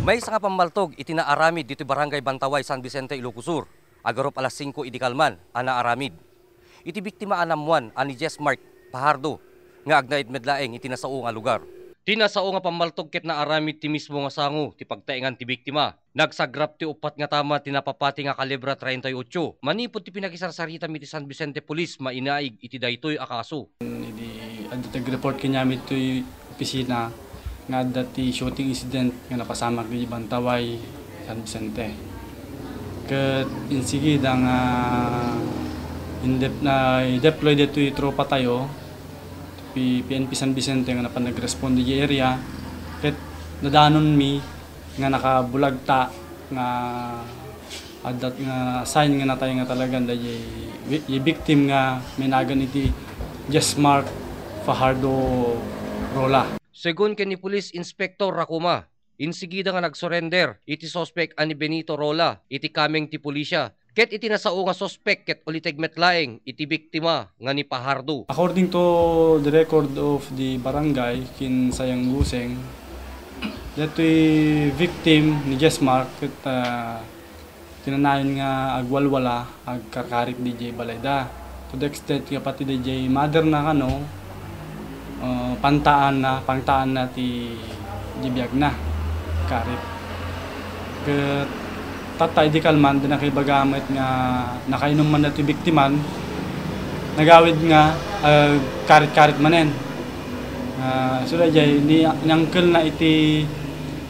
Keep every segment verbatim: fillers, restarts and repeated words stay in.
Maysa nga pammaltog iti naaramid ditoy Barangay Bantaway, San Vicente, Ilocos Sur, agarup alas singko idi kalman a naaramid. Iti biktima a naammuan a ni Jesmark Fajardo nga agnaed met laeng iti nasao nga lugar. Ti nasao nga pammaltog ket naaramid ti mismo nga sango ti pagtaengan ti biktima. Nagsagrap ti uppat nga tama ti napapati nga kalibra treinta y ocho. Manipud ti pinakisarsarita mi ti San Vicente Police, mainaig iti daytoy a kaso. Idi adda ti agreport kaniami toy opisina nga adda ti shooting incident nga napasamak di Bantaway, San Vicente. Ket insigida nga indep-, na, i-deploy ditoy tropa tayo, P-, P N P San Vicente nga napan nag-respond di area, ket nadanon mi nga nakabulagta nga adda nga sign nga natay nga talagan dayjay wi-, victim nga minagan iti Jesmark Fajardo Rola. Segun ken ni Police Inspector Racuma, insigida nga nagsurrender iti suspek a ni Benito Rola iti kameng ti pulisya. Ket iti nasao nga suspek ket uliteg met laeng iti biktima nga ni Fajardo. According to the record of the barangay kin Sayang Guseng, daytoy victim ni Jesmark ket, ah, kinanayon nga agwalwala, agkarkarit didiay balayda. To the extent nga pati didiay mother na kano, ah, pantaanna, pangtaanna ti, ti biagna. Karit. Ket tatta idi kalman, di nakaibaga met nga nakainom man daytoy biktiman, nagawid nga, ah, karit-karit manen. Ah, so, daydiay, ni-, niangkelna iti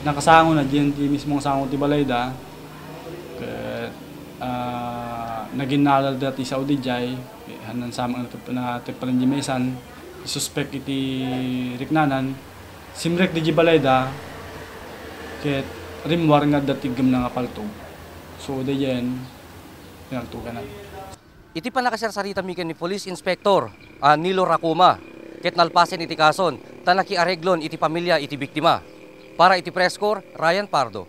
nakasangona, diyan ti mismo sango ti balayda. Ket, ah, naginnalada ti sao didiay, hanan sa mga natep-, nateppalan di maysan, suspek iti riknanan, simrek didiay balayda, ket rimmuar nga adda ti iggemna nga paltog. So, didiayen, pinaltuganan. Iti pannakasarsarita mi ken ni Police Inspector, ah, Nilo Racuma, ket nalpasen iti kason, ta nakiareglon iti pamilya iti biktima. Para iti Press Corps, Ryan Pardo.